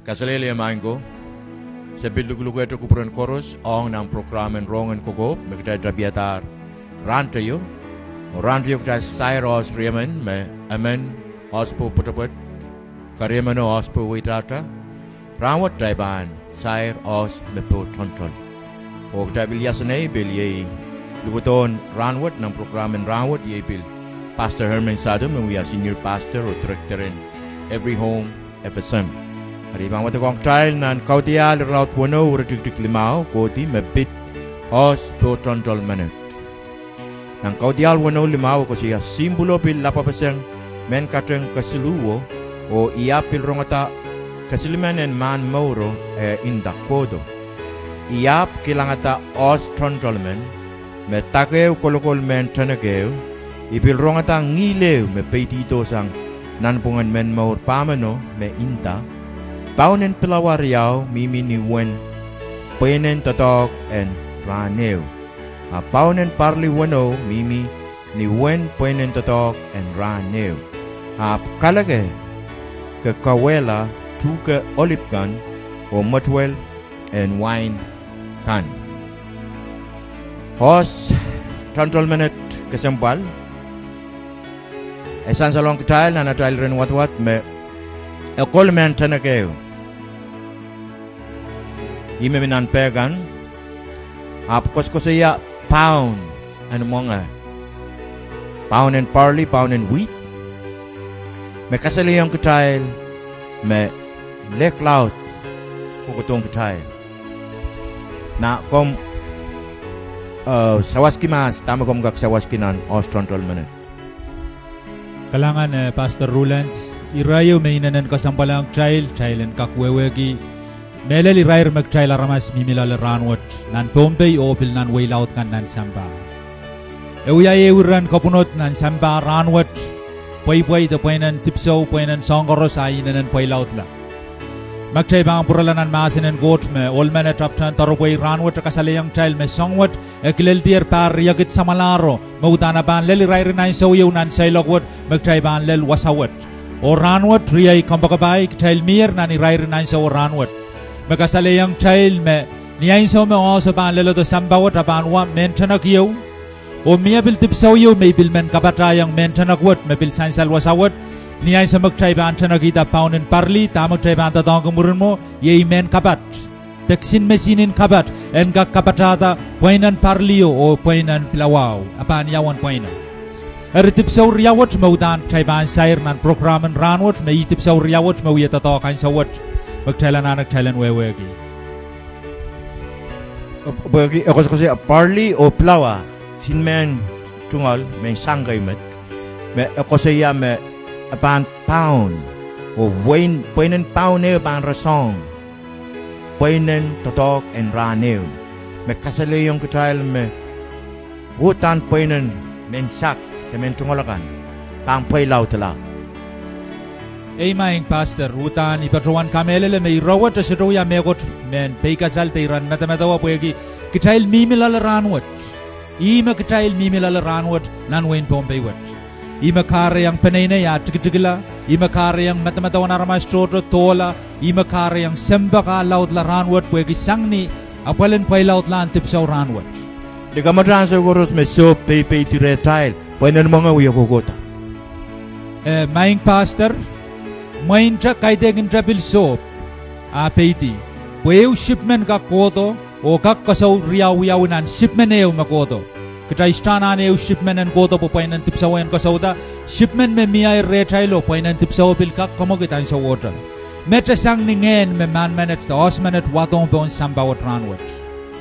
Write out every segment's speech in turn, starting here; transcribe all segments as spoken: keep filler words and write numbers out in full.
Kaselehlie maing ko, se pil lukulukehte kupwuren koaros ong nan prokram en Rohng en Kokohp me kitail tapiadahr rahn teio. Oh rahn teio kitail sair oahs riemen me emen oahs pwopwotopwot, kariemeno oahs pwoweitahta. Rahnwet kitail pahn sair oahs me pwotontol. Oh kitail pil iasenei pil iei lukodohn rahnwet nan prokram en rahnwet iei pil Pastor Herman Sado me wia senior pastor oh director en Every Home F S M. Eri I pahn wadekohng kitail nan Kaudiahl irelaud weneu iretikitik limau kohdi me pid oahs pwotontol menet. Nan Kaudiahl weneu limau e koasoia, Sihmpwulo pil lapwapeseng mehn kateng kesiluhwo, oh I ahpw pil rongada kesilimen en mahn mouro eh nda, Kohdo. I ahpw kilangada oahs tontol men, me dakehu kolokol mehn tenek ehu. I pil rongada ngihl ehu me peidihdo sang nanpwungen men mour pahmeno me nda, Paun en pilawa riau mihmi ni wen pweinen doadoahk en rahn ehu, a paun en parli weneu mihmi ni wen pweinen doadoahk en rahn ehu. Ahpw kaleke ke kauwehla tuhke olip kan oh mwetuwel en wain kan. Oahs tontol menet kesempwal e sansalohng kitail nan atail iren wadawad me e kol mehn tenek ehu. Ih me mi nan peh kan, ahpw koasokoasoia paun en mwenge, paun en parli, paun en wihd, me kasalehiong kitail me lehk laud kohkohdohng kitail. Na komw, eh, sawaski mahs, dahme komw kak sawaski nan oahs tontol menet? Kalahngan, eh, Pastor Ruland, ire ieu me inenen kesempwal ong kitail, kitail en kak wehwehki mehlel irair me kitail aramas mihmi loale rahnwet nan Pohnpei oh pil nan wehi laud kan nan sampah. E wia ehu iren kapwunod nan sampah rahnwet, pweipwei de pweinen dipwisou, pweinen soahng koaros a inenen pweilaudla. Ma kitail pahn pwurala nan mahsen en Koht me ohl menet ahpwtehn doaropwe rahnwet, e kasalehiong kitail me soahng wet e kileldier pahr riekid samwalahro, me uhdahn e pahn lel irair en ansou ieu nan seiloak wet me kitail pahn lel wasa wet. Oh rahnwet, riei kompoakepahi, kitail mihier nan irair en ansou oh rahnwet, me kasalehiong kitail me ni ansou me oahso pahn leledo sampah wet, a pahn wa mehn tenek ieu, oh mie pil dipwisou ieu me I pil men kapatahiong mehn tenek wet me pil sansal wasa wet. Ni ansou me kitail pahn tenekihda paun en parli, dahme kitail pahn doadoahngki mwurin mwo? Iei mehn kapat, de kisin mesihnen kapat, en kak kapatahda pweinen parlio oh pweinen pilawao, a pahn ia uwen pweino. Eri dipwisou riau wet me uhdahn kitail pahn sair nan prokram en rahnwet, me ih dipwisou riau wet me wie doadoahk ansou wet, me kitail anahne kitail en wehwehki. Pwehki e koasokoasoia parli oh pilawa, kisin mehn tungoal, mehn sang kei met, me e koasoia me e pahn paun, oh pweinen paun ehu pahn rasehng pweinen doadoahk en rahn ehu, me kasalehiong kitail me uhdahn pweinen mehn sak de mehn tungoal akan pahn pweilaudla. Ei, maing Pastor, uhdahn I patohwan kamehlele me ire wet e sohte wia mehkot mehn peikasal de iren medemedewe, pwehki kitail mihmi loale rahnwet. Ih me kitail mihmi loale rahnwet nan wehin Pohnpei wet. Ih me kahrehiong peneinei ah tikitikla, ih me kahrehiong medemedewen aramas tohto dohla, ih me kahrehiong sempwal ah laudla rahnwet, pwehki sang ni apwal en pweilaudlahn dipwisou rahnwet. Likamwete ansou koaros me sohp peipeidi rehtail, pweinen mwenge wie kohkohda. Eh, maing Pastor, mweinte kaidehkin te pil sohp ah peidi, pwe ehu sipmen kak kohdo, oh kak koasoi riau wiawi nan sipmen ehu me kohdo. Kitail sohte anahne ehu sipmen en kohdo pwe pweinen dipwisou en koasouda. Sipmen me mie rehtail oh pweinen dipwisou pil kak kamwekid ansowohte. Mete sang ni ngehn me mahn menet de oahs menet wadohng pohn sampah wet rahnwet,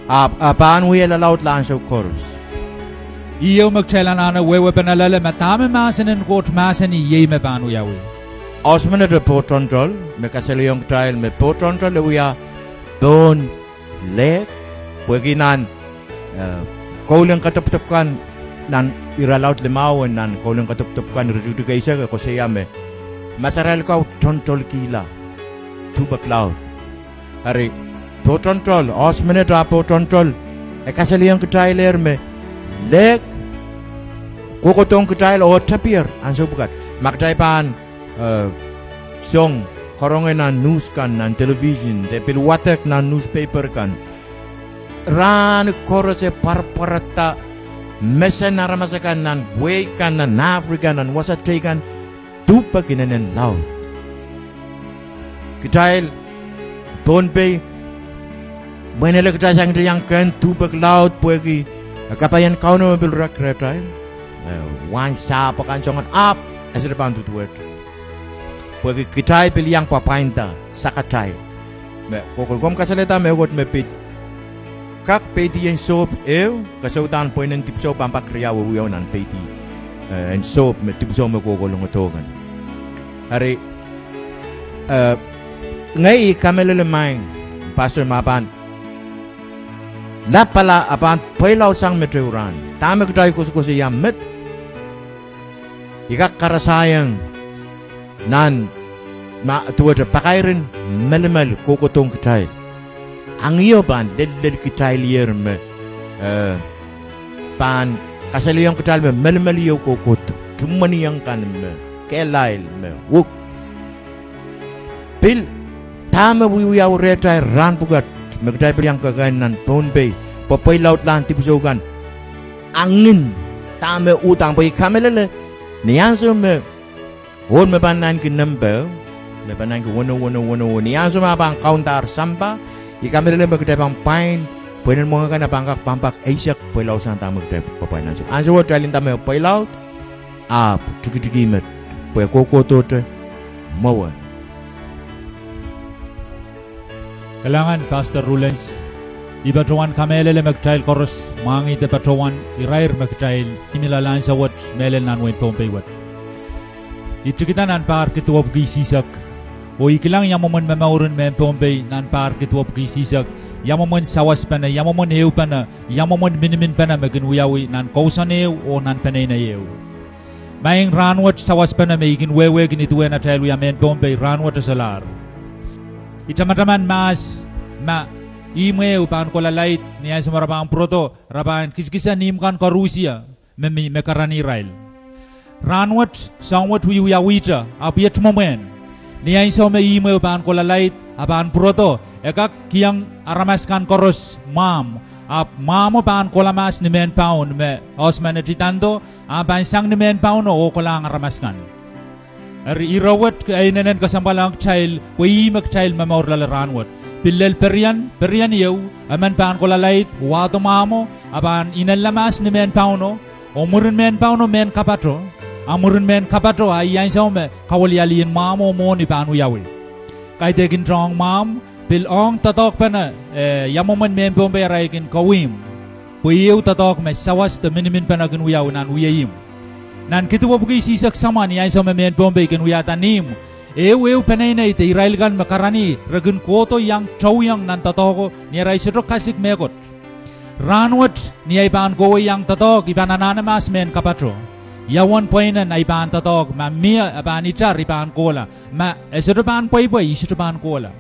a pahn wie lalaudla ansou koaros. Ih ehu me kitail anahne wehwehpene loale, ma dahme mahsen en Koht mahsanih, iei me pahn wiawi. Oahs menet e pwotontol, me kasalehiong kitail me pwotontol e wia pohn lehk, pwehki nan, eh, Kaulen kadopdop kan nan irelaud limau, nan kaulen kadopdop kan iretikitik eisek e koasoia me masarail kau tontolkihla duhpek laud. Eri, pohtontol, oahs menet ah pohtontol, e kasalehiong kitailehr me lehk kohkohdohng kitail oh tepier ansou pwukat. Ma kitail pahn, eh, song karonge nan news kan, nan television, de pil wadek nan newspaper kan, rahn koaros e pwarapwarada mesen aramas akan nan wehi kan, nan Africa, nan wasa teikan, duhpek inenen laud. Kitail Pohnpei, mwein ele kitail sang kitail iang kehn duhpek laud pwehki, eh, kapai en Kauno me pil rek rehtail, eh, wahn sahpw akan soangen, ahpw e sohte pahn duduwehte. Pwehki kitail pil iang pwapwainda sakatail. Me kohkohdo, komw kasalehda mehkot me pid kak peidi en sohp ehu, ke soudahn pweinen dipwisou pahn pak riau wiawi nan peidi, eh, en sohp me dipwisou me kohkohdo kan. Eri, eh, ngehi I kamehlele maing, pastor, ma pahn lapala a pahn pweilaud sang met ehu rahn, dahme kitail koasokoasoia met, I kak karasahiong nan, ma duwehte pakairen melimel kohkohdohng kitail, a ngio pahn lellel kitail ier me, eh, pahn kasalehiong kitail me melimel ieu kohkohdo, tumweniong kan me kehlail me wuk. Pil dahme wiewiawi rehtail rahn pwukat me kitail pil iang kekehn nan Pohnpei, pwe pweilaudlahn dipwisou kan, a ngin dahme uhdahn, pwe I kamehlele ni ansou me ohl me pahn naineki nempeho, me pahn naineki weneu, weneu, weneu, ni ansou me a pahn kaundahr sampah, I kamehlele me kitail pahn pwain, pweinen mwenge kan a pahn kak pahn pak eisek pweilaud sang dahme kitail pahn pwain ansou. Ansou wet kitail inda me pweilaud, ahpw tikitik met, pwe kohkohdohte mwowe. Kalahngan, Pastor Rulens. I patohwan kamehlele me kitail koaros mwahngih de patohwan irair me kitail mihmi loale ansou wet mehlel nan wehin Pohnpei wet. I tikida nan pahr kid duwepwiki isihsek, oh I kilang ia mwomwen momouren mehn Pohnpei nan pahr kid duwepwiki isihsek, ia mwomwen sawaspene, ia mwomwen ehupene, ia mwomwen miniminpene me kin wiawi nan kousoan ehu oh nan peneinei ehu. Maing, rahnwet sawaspene me I kin wehwehki ni duwen atail wia mehn Pohnpei rahnwet e solahr. I tamataman mahs ma ihmw ehu pahn kohla laid ni ansou me re pahn pwurodo, re pahn kiskisehn ihmw kan koaros me, me karanih irail. Rahnwet soahng wet wiewiawihte, ahpw iet mwomwen. Ni ansou me ihmw ehu pahn kohla laid a pahn pwurodo, e kak kihong aramas kan koaros mwahmw, ahpw mwahmwo pahn kohla mahs ni mehn paun me oahs menet idando, a pahn sang ni mehn pauno oh kolahng aramas kan. Eri ire wet e inenen kesempwal ong kitail pwe ih me kitail momour loale rahnwet. Pil lel perien, perien ieu, emen pahn kohla laid, wahdo mwahmwo, a pahn inenla mahs ni mehn pauno, oh mwurin mehn pauno mehn kapato, a mwurin mehn kapato a ih ansou me kawilialin mwahmwo oh mwohni pahn wiawi. Kaidehkin tohng mwahmw, pil ong doadoahkpene, eh, ia mwomwen mehn Pohnpei arail kin kawihmw, pwe ehu doadoahk me sawas de miniminpene kin wiawi nan wia ihmw. Nan kid duwepwiki isihsek samwa ni ansou me mehn Pohnpei kin wiahda ihmw, ehu, ehu peneinei de irail kan me karanih re kin kohdo iang towiong nan doadoahko ni arail sohte kasik mehkot. Rahnwet ni ahi pahn kohwei iang doadoahk, I pahn anahne mahs mehn kapato. Ia uwen pweinen ahi pahn doadoahk, ma mie e pahn itar I pahn kohla, ma e sohte pahn pweipwei I sohte pahn kohla.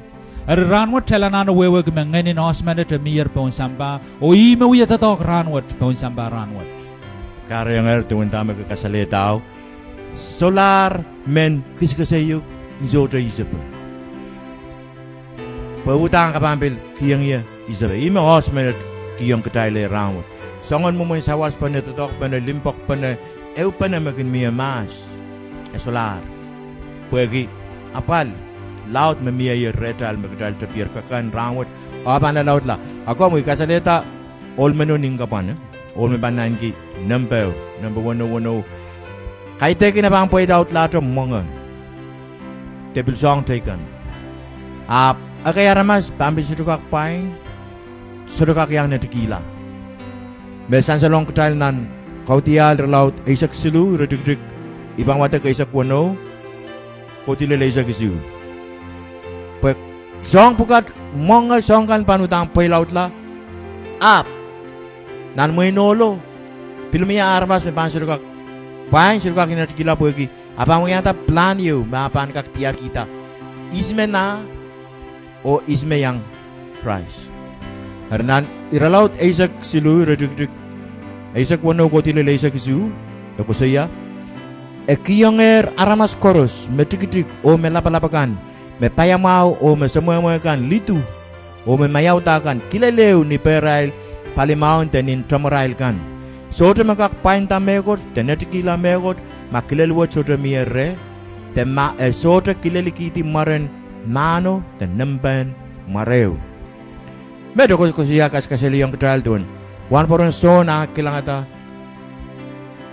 Eri rahnwet kitail anahne wehwehki me ngehnin oahs menet e mier pohn sampah, oh ih me wia doadoahk rahnwet pohn sampah rahnwet. Kahrehiong irail duwen dahme ke kasalehdao, solahr mehn kiskeseiuk ni sohte isepe. Pwe uhdahn ke pahn pil kihong ie isepe. Ih me oahs menet kihong kitail rahnwet. Soangen mwomwen sawaspene, doadoahkpene, limpoakpene, ehupene me kin mie mahs, e solahr. Pwehki apwal laud me mie ie rehtail me kitail tepier kekehn rahnwet, oh a pahn lalaudla. A komwi kasalehda ohl meno ni kapwene, ohl me pahn naineki nempeho, nempe weneu, weneu. Kaidehkin e pahn pweilaudlahte mwenge de pil soahng teikan. Ahpw ekei aramas pahn pil sohte kak pwain, sohte kak iang netikihla. Me sansalong kitail nan Kaudiahl irelaud eisek siluh, iretikitik, I pahn wadek eisek weneu kohdi lel eisek isuh. Pwe soahng pwukat mwenge soahng kan pahn uhdahn pweilaudla, ahpw Nan mwehin ohlo, pil mie aramas me pahn sohte kak, pwain sohte kak netikihla pwehki a pahn wiahda pilahn ieu me a pahn kak diarkihda ihs me nah oh ihs me iang Krais. Eri nan Irelaud eisek siluh, iretikitik eisek weneu kohdi lel eisek isuh, e koasoia: E kihongehr aramas koaros, me tikitik oh me lapalap akan, me paiamwahu oh me semwehmwe kan, lidu oh me maiauda kan, kilel ehu ni pehrail palimaun de nin tamwarail kan. Sohte me kak pwainda mehkot de netikihla mehkot ma kilel wet sohte mie reh, de ma e sohte kilelikihdi mwaren mahno de nempehn mwareo. Met e koasokoasoia kasakasalehiong kitail duwen wahnpoaron Sohn ah kilangada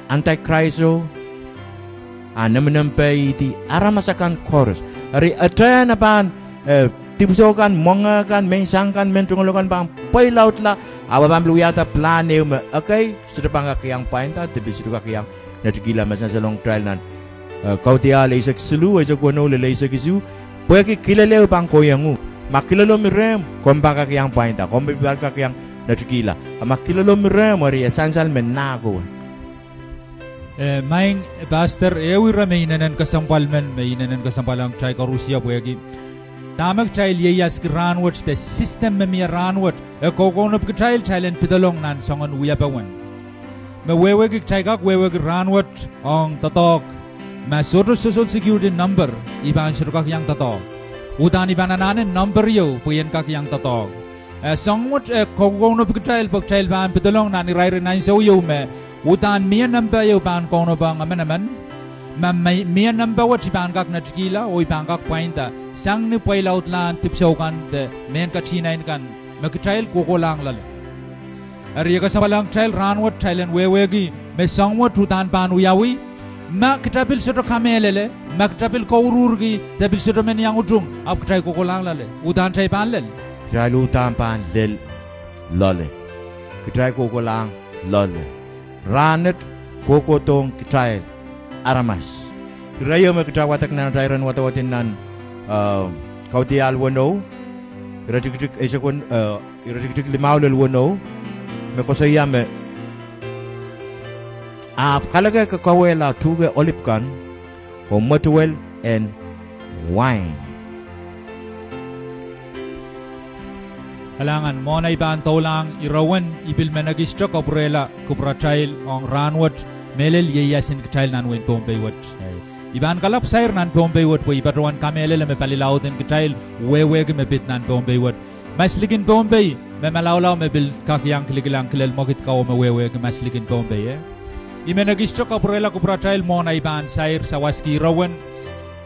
Antikraiso a nemenempeihdi aramas akan koaros. Eri e tehn e pahn, eh, dipwisou kan, mwenge kan, menseng kan, mehn tungalo kan pahn pweilaudla, ahpw e pahn pil wiahda pilahn ehu me ekei sohte pahn kak iang pwainda de pil sohte kak iang netikihla. Me sansalong kitail nan, eh, Kaudiahl eisek siluh, eisek weneu lel eisek isuh: Pwehki kilel ehu pahn kohieng uhk. Ma kilelo mi rehmw, komw pahn kak iang pwainda, komw pil pahn kak iang netikihla. A ma kilelo mi rehmw, eri e sansal me nah kowe. Eh, maing, eh, Pastor, ehu ire me inenen kesempwal men, me inenen kesempwal ong kitail koarusie pwehki dahme kitail ieiaski rahnwet de system me mie rahnwet e kokounop kitail, kitail en pedolong nan soangen wiepe wen. Me wehwehki kitail kak wehwehki rahnwet ong doadoahk, ma sohte Social Security number, I pahn sohte kak iang doadoahk. Uhdahn I pahn anahne number ieu pwe I en kak iang doadoahk. Eh, soahng wet e kokounop kitail pwe kitail pahn pedolong nan irair en ansou ieu me uhdahn mie nempe ieu pahn kaunopohng emenemen, ma mie nempe wet I pahn kak netikihla oh I pahn kak pwainda sang ni pweilaudlahn dipwisou kan de mehn katihnain kan me kitail kohkohlahng loale. Eri e kesempwal ong kitail rahnwet kitail en wehwehki me soahng wet uhdahn pahn wiawi, ma kitail pil sohte kamehlele, ma kitail pil kouruhrki de pil sohte men iang utung, ahpw kitail kohkohlahng loale. Uhdahn kitail pahn lel, kitail uhdahn pahn lel loale. Kitail kohkohlahng loale. Rahnet kohkohdohng kitail aramas. Ire ieu me kitail wadek nan atail iren wadawad en nan, eh, Kaudiahl weneu, iretikitik eisek wen-, eh, iretikitik limau lel weneu, me koasoia me, Ahpw kaleke ke kauwehla tuhke olip kan oh mwetuwel en wain. Kalahngan. Mwohn ei pahn doulahng ire wen, I pil men ekiste kapwurehla kupwuratail ong rahnwet, mehlel ieiasin kitail nan wehin Pohnpei wet. I pahn kalap sair nan Pohnpei wet pwe I patohwan kamehlele me palilaud en kitail wehwehki me pid nan Pohnpei wet. Maslikin Pohnpei, me malaulau me pil kak iang kilikilang kilel mwekid ko me wehwehki maslikin Pohnpei, eh? I men ekiste kapwurehla kupwuratail mwohn ei pahn sair sawaski ire wen.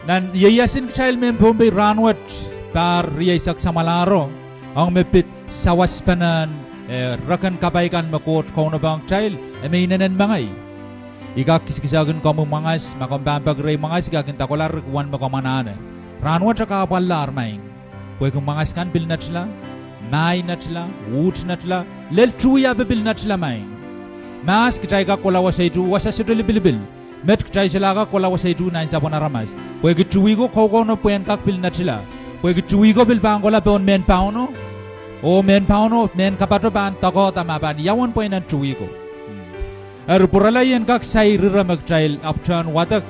Nan ieiasin kitail mehn Pohnpei rahnwet, pahr rieisek samwalahro, ong me pid sawaspene, eh, reken kapai kan me Koht kaunopohng kitail, e me inenen mengei. I kak kisakisakin komwi mwangas, ma komw pahn peki rehi mwangas, I kak inda kohla rehn komwi me komw anahne. Rahnwet e kahpwallahr, maing. Pwehki mwangas kan pil netila, mahi netila, uht netila, lel tuwi ape pil netila, maing. Mahs kitail kak kohla wasa ituh, wasa sohte lipilipil. Met kitail solahr kak kohla wasa ituh nan sapwen aramas. Pwehki tuwi ko koukounop pwe en kak pil netila. Pwehki tuwi ko pil pahn kohla pohn mehn Pauno. Oh mehn Pauno, mehn kapato pahn doakohda ma pahn ia uwen pweinen tuwi ko. Eri pwurala I en kak sair ire me kitail ahpwtehn wadek.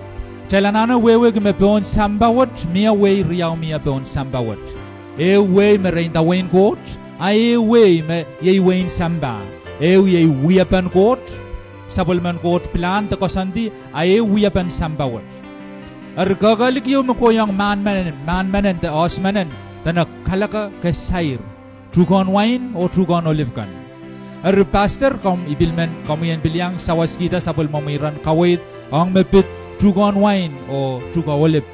Kitail anahne wehwehki me pohn sampah wet, mie wehi riau mie pohn sampah wet. Ehu wehi me re inda wehin Koht, a ehu wehi me iei wehin sampah. Ehu iei wiepen Koht, sapwellimen Koht pilahn de koasoandi, a ehu wiepen sampah wet. Eri kehkehlik ieu me kohiong mahn menen, mahn menen de oahs menen, dene kaleke ke sair tuhkehn wain oh tuhkehn olip kan. Eri pastor, komw, I pil men, komwi en pil iang sawaskihda sapwellimomwi iren kaweid ong me pid tuhkehn wain oh tuhke olip.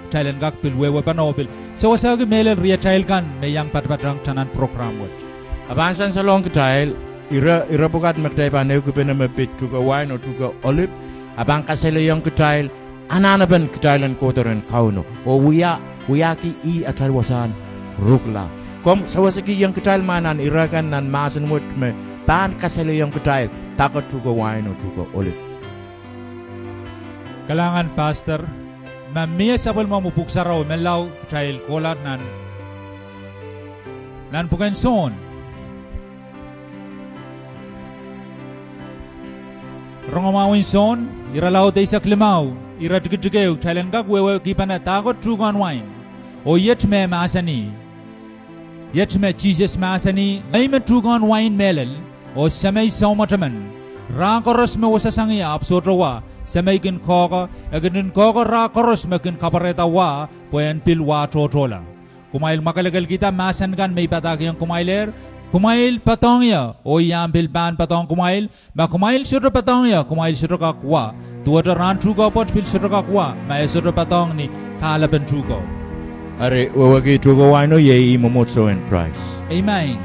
Kitail en kak pil wehwehpene oh pil sewesehki mehlel riatail kan me iang patpatehng kitail nan prokram wet. A pahn sansalohng kitail ire, ire pwukat me kitail pahn ehukipene me pid tuhke wain oh tuhke olip, a pahn kasalehiong kitail anahnepen kitail en kohdo rehn Kauno oh wia, wiahki ih atail wasahn ruhkla. Komw sawaskihong kitail ma nan ire kan nan mahsen wet me pahn kasalehiong kitail dahkot tuhke wain oh tuhke olip. Kalahngan pastor, ma mie sapwellimomwi pwuhk sarawi, menlau kitail kohla nan, nan pwuken Sohn. Rongamwahu en Sohn, irelaud eisek limau, iretikitik ehu, kitail en kak wehwehkipene dahkot tuhkehn wain, oh iet me mahsanih, iet me Sises mahsanih, ngehi me tuhkehn wain mehlel, oh Semei soumwetemen. Rah koaros me wasa sang ie ahpw sohte wa, Semei kin kohko, e kin kin kohko rah koaros me kin kapwarehda wa, pwe en pil wa tohtohla. Kumwail mwakelekelkihda mahsen kan me I padahkihong kumwailehr, kumwail poadohng ie, oh I ahpw pil pahn poadohng kumwail, ma kumwail sohte poadohng ie, kumwail sohte kak wa, duwehte rahn tuhke pwoat pil sohte kak wa, ma e sohte poadohng ni kahlepen tuhke. Eri wehwehki tuhke waino iei ih mwomwohdiso en Krais. Amen.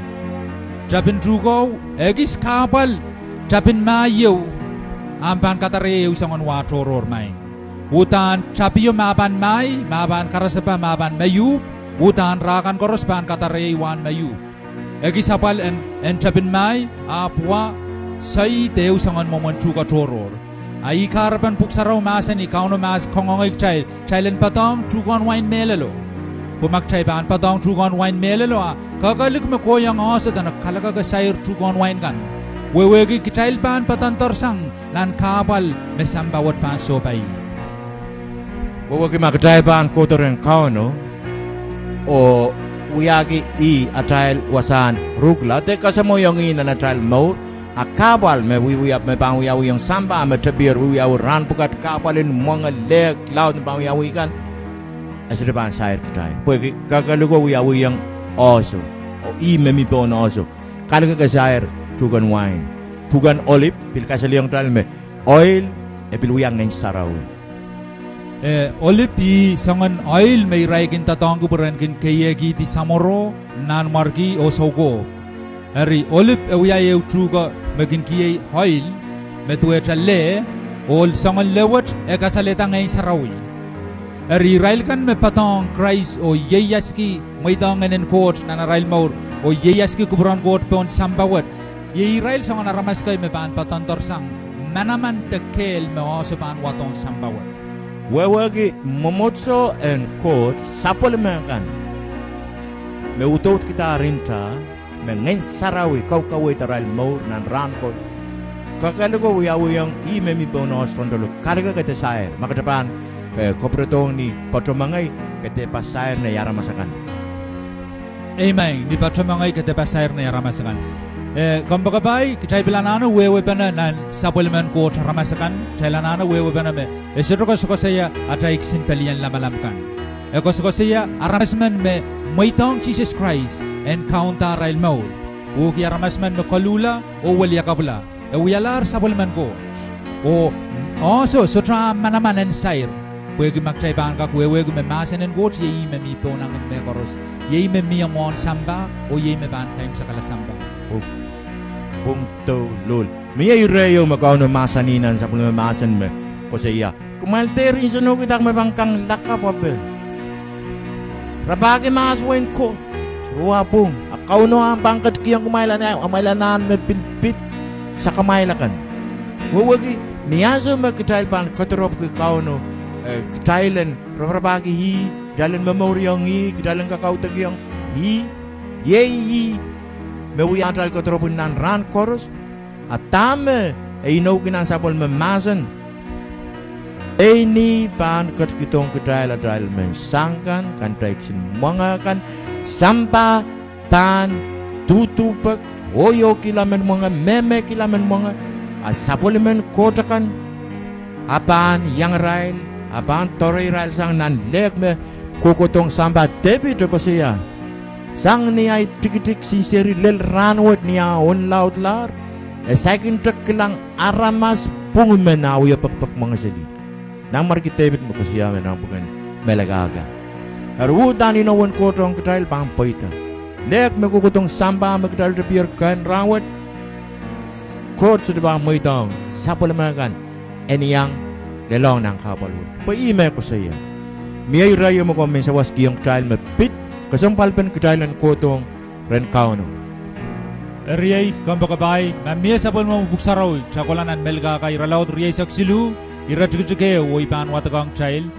Tapin tuhke, ekis kahpwal, tapin mahi ieu, ahpw pahn kadarehiong ie soangen wa tohrohr, maing. Uhdahn tapio ma pahn mahi, ma pahn karasepe, ma pahn meiuhp, uhdahn rah kan koaros pahn kadarehiong ie wahn meiuhp. Ekis apwal en, en tapin mahi, ahpw wa, soai dehr ie soangen mwomwen tuhke tohrohr. A ih kahrepen Pwuhk Sarawi mahsanih, Kauno mahs kangoangehki kitail, kitail en poadohng tuhkehn wain mehlelo. Pwe ma kitail pahn poadohng tuhkehn wain mehlelo, a kehkehlik me kohiong oahso dene kalekeke sair tuhkehn wain kan, wehwehki kitail pahn poadoandoarsang nan kahpwal me sampah wet pahn sohpai. Wehwehki ma kitail pahn kohdo rehn Kauno oh wiahki ih atail wasahn ruhkla de kasamwoiong ih nan atail mour, a kahpwal me wiewia, me pahn wiawihong sampah me tepier wiewiawi rahn pwukat, kahpwal en mwenge, lehk, laud me pahn wiawi kan, e sohte pahn sair kitail. Pwehki kehkehliko wiawihong oahso, oh ih me mi pohn oahso. Kalekeke sair tuhkehn wain. Tuhkehn olip pil kasalehiong kitail me oil e pil wia Ngehn Sarawi. Eh, olip ih soangen oil me irail kin doadoahngki pwe ren kin keiehkihdi samworo, nanmwarki oh soukohp. Eri olip e wia ehu tuhke me kin kiei oil, me duwehte leh, oh soangen leh wet e kasalehda Ngehn Sarawi. Eri irail kan me poadohng Krais oh ieiaski mweidohng Ngehnen Koht nan arail mour, oh ieiaski kupwuren Koht pohn sampah wet, iei irail soangen aramas kei me pahn poadoandoarsang manaman de kehl me oahso pahn wadohng sampah wet. Wehwehki mwomwohdiso en Koht, sapwellime kan me udoudkidahr nta, me Ngehn Sarawi kaukaweid arail mour nan rahn koaros. Kehkehliko wiawihong ih me mi pohn oahso toantoalo, kalekeke de sair, ma ke dehr pahn, eh, kapwuredohng ni patohmwengei, ke dehr pasair nei aramas akan. Amen. Ni patohmwengei ke dehr pasair nei aramas akan. Eh, kompoakepahi, kitail pil anahne wehwehpene nan sapwellimen Koht aramas akan, kitail anahne wehwehpene me e sohte koasokoasoia atail kisin pelien lamalam kan. E koasokoasoia aramas men me mweidohng Sises Krais en kaunda arail mour. Wehwehki aramas men me koluhla oh weliakapwala, e wialahr sapwellimen Koht. Oh oahso sohte ahpw manaman en sair. Pwehki ma kitail pahn kak wehwehki me mahsen en Koht iei ih me mi pohnangin mehkoaros, iei me mie mwohn sampah, oh iei me pahn kaimwisekala sampah. Pwung douluhl. Mie ire ieu me Kauno mahsanih nan sapwellime mahsen me koasoia, kumwail dehr nsenohkidak me pahn kang lakapw ape rapahki mahs wehin Koht, oh a pwung, a Kauno ahpw pahn ketikihong kumwail, amwail anahn me pil pid sakamwail akan. Wehwehki, ni ansou me kitail pahn kediropwki Kauno, eh, kitail en raparapahki ih, kitail en momouriong ih, kitail en kakaudokiong ih, iei ih me wia atail kediropw nan rahn koaros. A dahme e inoukihda nan sapwellime mahsen, pein ih pahn ketikihdohng kitail atail mehn soang kan, kan atail kisin mwenge kan, sampah pahn duduhpek, ohiokihla mehn mwenge, mehmehkihla mehn mwenge, a sapwellimen Koht akan a pahn iang irail, a pahn doare irail sang nan lehk me kohkohdohng sampah. Depit e koasoia, sang ni ahi tikitik sinseri lel rahnwet ni ah onlaudlahr, e saikinte kilang aramas pwung men ah wie pekipek mwenge seli. Nanmwarki Depit me koasoia me nan pwuken Melkahka. Eri uhdahn inou en Koht ong kitail pahn pweida. Lehk me kohkohdohng sampah me kitail tepier kehn rahnwet, Koht sohte pahn mweidohng sapwellime kan en iang lelohng nan kahpwal wet. Pwe ih me koasoia. Mie ire ieu me komw men sawaskihong kitail me pid kesempwalpen kitail en kohdohng rehn Kauno. Riei kompoakepahi, ma mie sapwellimomwi Pwuhk Sarawi, kitail kohla nan Melkahka irelaud rieisek siluh, iretikitik ehu oh I pahn wadekohng kitail,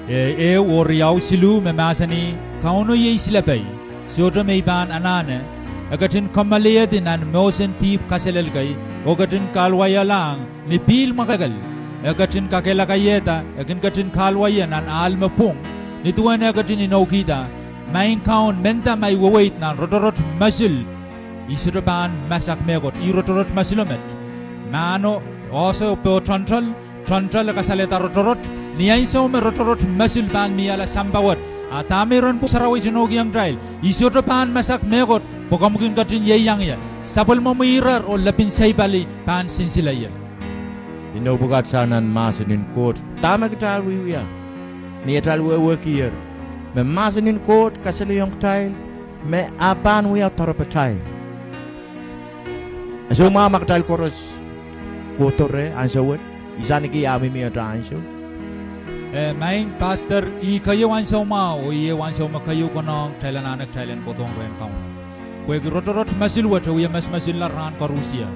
eh, ehu oh riau siluh me mahsanih, Kauno iei silepei, sohte me I pahn anahne, E ketin kommoaledi nan mohsen dihp kaselel kei, oh ketin kahluwaialahng ni pihl mwakelekel. E ketin kakehlakaiehda, e kin ketin kahluwaie nan ahl me pwung, ni duwen e ketin inoukihda, Maing Kaun, mehnda ma I weweid nan rotorot mosul, I sohte pahn masak mehkot, ih rotorot mosulo met. Mahno, oahso poh toantoal, toantoal e kasalehda rotorot, ni ansou me rotorot mosul pahn miala sampah wet, a dahme iren pwuhk sarawi inoukihong kitail, I sohte pahn masak mehkot, pwe komw kin ketin ieiang ie, sapwellimomwi irar oh lepin saipali pahn sinsile ie. Inou pwukat sang nan mahsen en Koht, dahme kitail wiewia, ni atail wehwehkier, me mahsen en Koht kasalehiong kitail, me e pahn wia doarepatail. E soumwahu ma kitail koaros kohdo reh ansou wet, I saikinte mihmi ata ansou. Eh, maing pastor, ih keieu ansou mwahu, oh ih ehu ansou me keieu konehng kitail anahne kitail en kohdohng rehn Kauno. Pwehki rotorot mosul wet e wie mosomosulla rahn koarusie.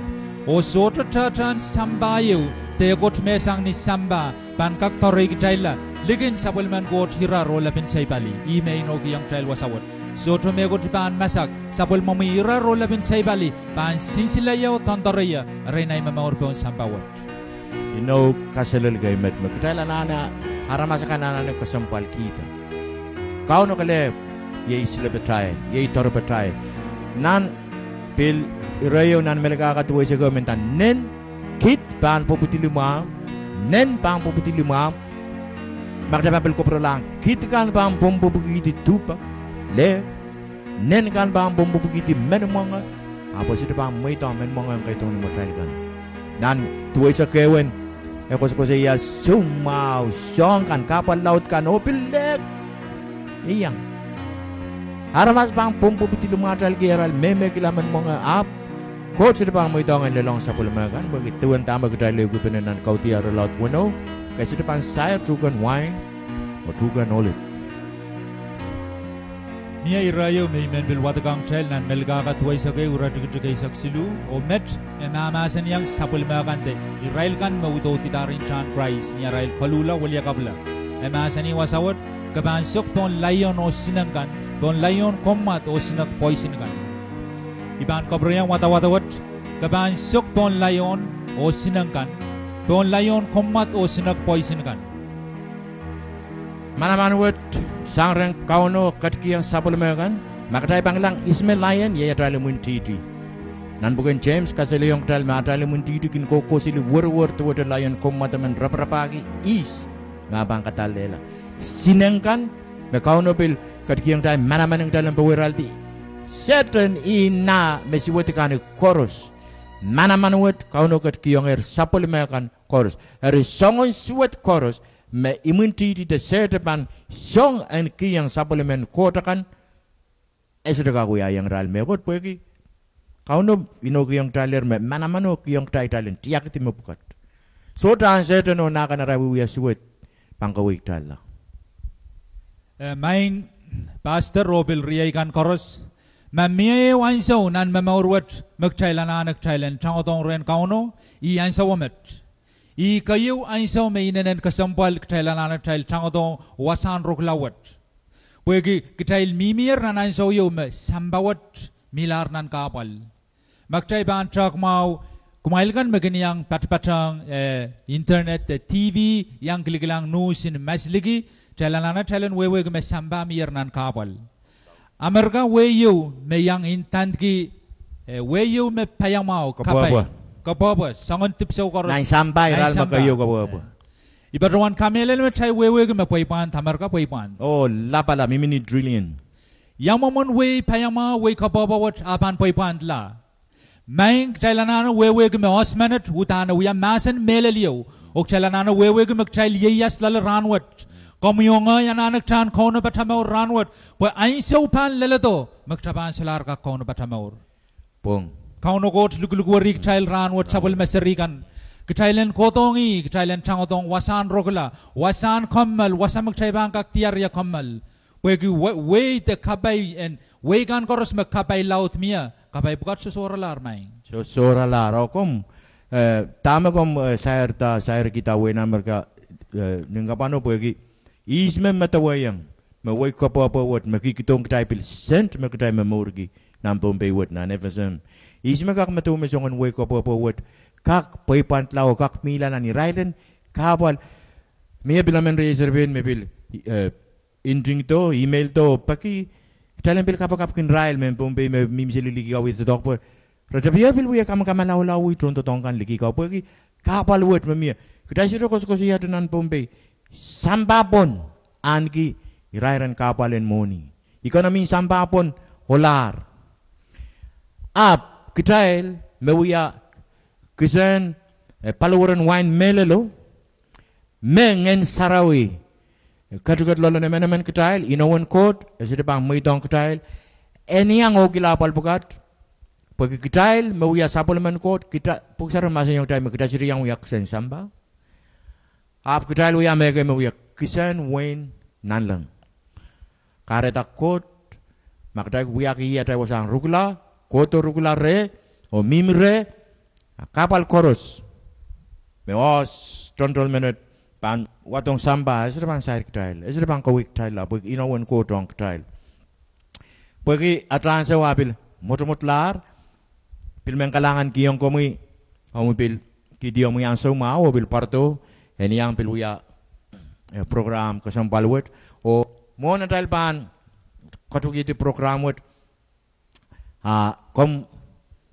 Oh sohte tehtehn sampah ieu, de ekot mehsang ni sampah, pahn kak doarehkitailla, likin sapwellimen Koht irar oh lepin saipali, ih me inoukihong kitail wasa wet. Sohte mehkot I pahn masak, sapwellimomwi irar oh lepin saipali pahn sinsile ie oh doandoare ie, erein ahi momour pohn sampah wet. Inou kaselel kei met me kitail anahne, aramas akan anahne kesempwalkihda. Kauno kelehpw, iei silepatail, iei doarepatail. Nan pil ire ieu nan Melkahka duweisek ehu me nda nen kid pahn pwopwidi limwahmw, nen pahn pwopwidi limwahmw, ma kitail pahn pil koapwuralahng kid kan pahn pwopwopwukihdi duhpek, leh, nen kan pahn pwopwopwukihdi men mwenge, ahpw e sohte pahn mweidohng men mwenge en keidohng ni mwatail kan. Nan duweisek ehu en, e koasokoasoia soumwahu soahng kan, kahpwal laud kan, oh pil leh, iang. Aramas pahn pwopwopwidi limwahtailki arail mehmehkihla men mwenge, ahpw Koht sohte pahn mweidohng en lelohng sapwellime kan, pwehki duwen dahme kitail ehukipene nan Kaudiahl irelaud weneu, ke sohte pahn sair tuhkehn wain oh tuhkehn olip. Mie ire ieu me I men pil wadekohng kitail nan Melkahka duweisek ehu, iretikitik eisek siluh, oh met e mahmahsanihong sapwellime kan de irail kan me udoudkidahr ntahn Krais ni arail koluhla weliakapwala. E mahsanih wasa wet, ke pahn sok pohn laion oh sinek kan, pohn laion kommwad oh sinek poisin kan. I pahn kapwurehiong wadawad wet, ke pahn sok pohn laion oh sinek kan, pohn laion kommwad oh sinek poisin kan. Manaman wet, sang rehn Kauno ketikihong sapwellime kan, ma kitail pahn kilang ihs me laion, iei atail imwintihti. Nan pwuken James kasalehiong kitail me atail imwintihti kin kohkohseli werwer duwehte laion kommwad emen raparapahki ihs me e pahn kadallehla. Sinek kan, me Kauno pil ketikihong kitail manaman en kitail en poweiraldi Sehdan, ih nah me suwed kan koaros. Manaman wet Kauno ketikihongehr sapwellime kan koaros. Eri soangen suwed koaros me imwintihti de Sehdan pahn song en kihong sapwellimen Koht akan, e sohte kak wiahiong irail mehkot pwehki Kauno inoukihong kitailehr me manamano kihong kitail, kitail en tiakedi mepwukat. Sohte ahn Sehdan oh nah kan arail wiewia suwed pahn kaweikitailla. Eh, maing pastor oh pil riei kan koaros, ma mie ehu ansou nan momour wet me kitail anahne kitail en tangodohng rehn Kauno, ih ansou met. Ih keieu ansou me inenen kesempwal kitail anahne kitail tangodohng wasahn rukula wet. Pwehki kitail mihmier nan ansou ieu me sampah wet mihlahr nan kahpwal. Ma kitail pahn tehk mwahu, kumwail kan me kin iang patpatehng, eh, internet de TV, iang kilikilang nuhs en masliki, kitail anahne kitail en wehwehki me sampah mihier nan kahpwal. Amerika wehi ieu me iang ndandki, eh, wehi ieu me paiamwahu, kapwehpwe, kapwehpwe, soangen dipwisou koaros nan sampah, irail me keieu kapwehpwe. I patohwan kamehlele me kitail wehwehki me pweipwand Amerika pweipwand. Oh, lapalap, mihmi ni trillion. Ia mwomwen wehi paiamwahu, wehi kapwehpwe wet ah pahn pweipwandla? Maing, kitail anahne wehwehki me oahs menet uhdahn e wia mahsen mehlel ieu, oh kitail anahne wehwehki me kitail ieias loale rahnwet. Komwi oh ngehi anahne kitail en kaunopada mour rahnwet, pwe ansou pahn leledo me kitail pahn solahr kak kaunopada mour. Pwong. Kauno Koht lukulukwerih kitail rahnwet, sapwellime seri kan. Kitail en kohdohng ih, kitail en tangodohng wasahn rukula, wasahn kommoal, wasa me kitail pahn kak diar ie kommoal. Pwehki we-, wehi de kapai en, wehi kan koaros me kapai laud mie, kapai pwukat sosohralahr, maing. Sosohralahr, oh komw, eh, dahme komw, eh, sairda, sairkihda wehin Amerika, eh, nin kapwano pwehki ihs me medewehiong me wehi kapwehpwe wet me kihkihdohng kitail pil sent me kitail momourki nan Pohnpei wet, nan FSM. Ihs me kak medewe me soangen wehi kapwepwe wet kak pweipwandla oh kak mihla nan irail en kahpwal? Mie pil emen riei serepein me pil, eh, ntingdo, emaildo, peki kitail en pil kapakapkin irail mehn Pohnpei me mihmi seli liki kau, wie doadoahk pwe re tepier pil wie kamakamalaulau tohndoadoahk kan liki kau, pwehki kahpwal wet me mie. Kitail sohte koasokoasoiahte nan Pohnpei sampah pwon ahneki irair en kahpwal en mwohni. Economy en sampah pwon ohlahr. Ahpw kitail me wia kisehn, eh, paliweren wain mehlelo, me Ngehn Sarawi ketiket loalen emenemen kitail, inowen Koht, e sohte pahn mweidohng kitail en iang ohkihla apwal pwukat, pwehki kitail me wia sapwellimen Koht, kita, Pwuhk Sarawi mahsanihong kitail me kitail sohte iang wia kisehn sampah. Ahpw kitail wia mehkei me wia kisehn wehin nanleng. Kahrehda Koht, ma kitail wiahki atail wasahn rukula, kohdo rukula reh, oh mihmi reh, a kahpwal koaros me oahs toantoal menet pahn wadohng sampah, e sohte pahn sair kitail, e sohte pahn kawehkitailla, pwehki inowen Koht ong kitail. Pwehki atail ansou ah pil mwotomwotlahr, pil men kalahngankihong komwi, komwi pil kihdi omwi ansou mwahu oh pil pwarodo en iang pil wia, eh, program kesempwal wet. Oh mwohn atail pahn katuhkihdi program wet, a komw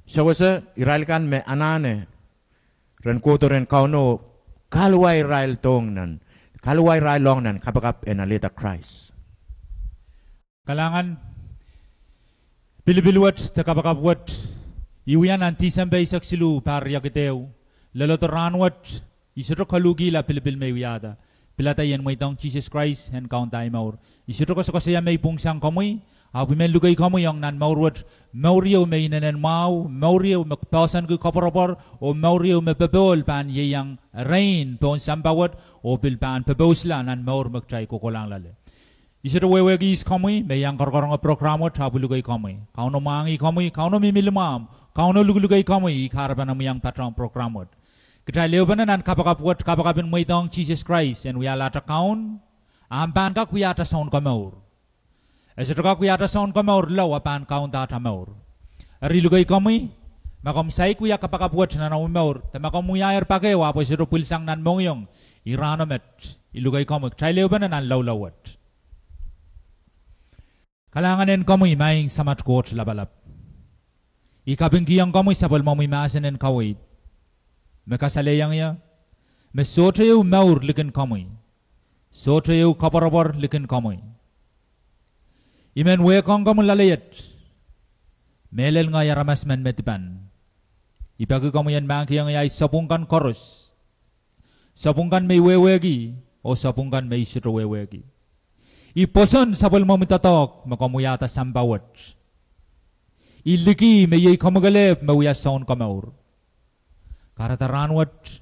sewese irail kan me anahne ren kohdo rehn Kauno, kaluwa irail dohng nan, kaluwa irail lohng nan kapakap en alehda Krais. Kalahngan. Pilipil wet de kapakap wet, I wia nan Tisempe eisek siluh, pahr riekid ehu. Leledo rahnwet, I sohte koluhkihla pilipil me I wiahda. Pilada I en mweidohng Sises Krais en kaunda ahi mour. I sohte koasokoasoia me I pwungsang komwi, ahpw I men luke komwi ong nan mour wet, mour ieu me inenen mwahu, mour ieu me poahsoanki koapworopwor, oh mour ieu me popohl pahn ieiang erein pohn sampah wet, oh pil pahn popousla nan mour me kitail kohkohlahng loale. I sohte wehwehki ihs komwi me iang korokoronge program wet, ahpw I luke komwi. Kauno mwahngih komwi, Kauno mihmi limwahmw, Kauno lukelukei komwi, ih kahrepen omwi iang patohng program wet. Kitail ehupene nan kapakap wet, kapakap en mweidohng Sises Krais en wiahla atail Kaun, a pahn kak wiahda Sounkomour. E sohte kak wiahda Sounkomour lao a pahn kaunda atail mour. Eri I luke komwi, ma komw saik wia kapakap wet nan omwi mour, de ma komw wiahier pak ehu ahpw e sohte pwilsang nan mohngiong, I rahno met, I luke komwi, kitail ehupene nan loulou wet. Kalahngan en komwi, Maing Samat Koht Lapalap. I kapingkihong komwi sapwellimomwi mahsen en kaweid, me kasalehiong ie, me sohte ehu mour likin komwi, sohte ehu koapworopwor likin komwi. I men wehkohng komwi loale iet, mehlel ngehi aramas men me dipan. I peki komwi en mahkikihong ie ahi sapwung kan koaros, sapwung kan me I wehwehki, oh sapwung kan me I sohte wehwehki. I pwoson sapwellimomwi doadoahk me komw wiahda sampah wet. I liki me iei komwi kelehpw me wia Sounkomour. Kahrehda rahnwet,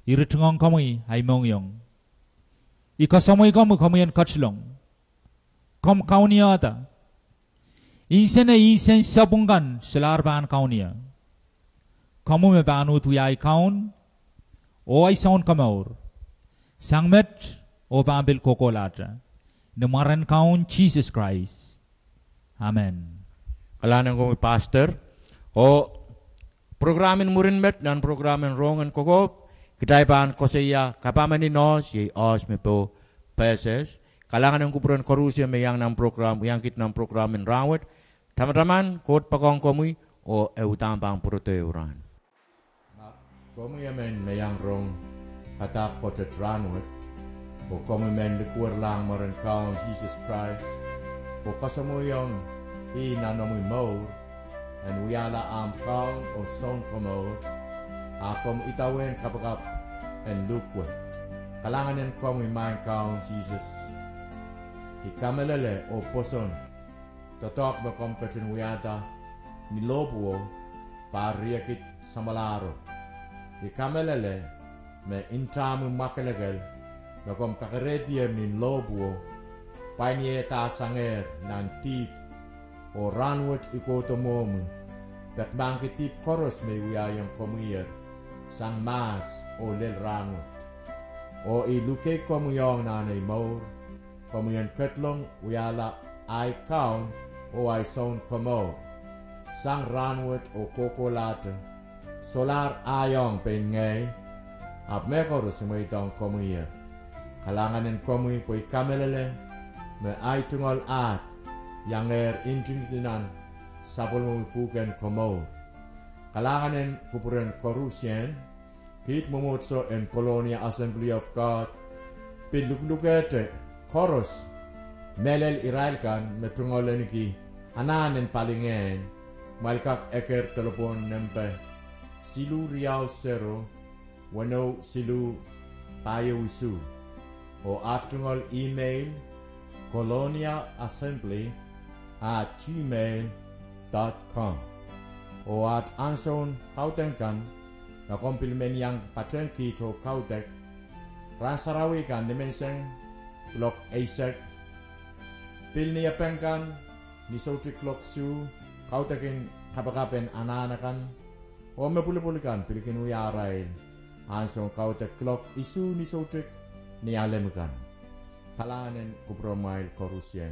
I ritingohng komwi ahi mohngiong. I koasoamwei komwi, komwi en ketilong. Komw kaunihda. Insene insen sapwung kan solahr pahn kaunie. Komwi me pahn uhd wia ahi Kaun oh ahi Sounkomour, sang met oh pahn pil kohkohlahte. Ni mwaren Kaun Sises Krais. Amen. Kalahngan en komwi Pastor. Oh program en mwurin met, nan program en Rohng en Kokohp, kitail pahn koasoia kapahmen oahs, iei oahs me poh pehses. Kalahngan en kupwuren koarusie me iang nan program, iang kiht nan program en rahnwet. Tamataman, Koht poakohng komwi, oh e uhdahn pahn pwurodo ehu rahn. Ma komwi emen me iang rong padahk pwoatet rahnwet, oh komwi men likwerlahng mwaren Kaun Sises Krais, oh koasoamweiong ih nan omwi mour, en wiahla ahmw Kaun oh Sounkomour, a komw idawehn kapakap en luhk wet. Kalahngan en komwi Maing Kaun Sises. I kamehlele oh pwoson doadoahk me komw ketin wiahda ni lohpwuo, pahr riekid samwalahro. I kamehlele me ntahmwi mwakelekel me komw kakerehdier ni lohpwuo, pwain ie dahsangehr nan dihp, oh rahnwet I kohdo mwohmwi, peki mahkki dihp koaros me I wiahiong komwiher, sang mahs oh lel rahnwet. Oh I luke komwi ong nan ei mour, komwi en ketlong wiahla ahi Kaun oh ahi Sounkomour. sang rahnwet oh kohkohlahte, solahr ahiong pein ngehi, ahpw mehkoaros I mweidohng komwi ie. Kalahngan en komwi pwe I kamehlele me ahi tungoal ahd iangehr ntingdi nan sapwellimomwi pwuhken komour. Kalahngan en kupwuren koarusie, kiht mwomwohdiso en Colonia Assembly of God pil luhlukehte koaros, mehlel irail kan me tungoal ahneki anahn en palingehn, kumwail kak eker delepwohn nempe siluh riau sero, weneu siluh, pahieu isuh, oh aht tungoal email, colonia assembly at gmail dot com. Oh aht ansoun kaudok kan, ma komw pil men iang patehng kiht oh kaudok, rahn sarawi kan nimenseng kuloak eisek, pil niepeng kan ni soutik kuloak isuh, kaudokin kapakap en anahn akan, oh me pwulopwul kan pil kin wia arail ansoun kaudok kuloak isuh ni soutik Nialem kan. Kalahngan en kupwuromwail koarusie.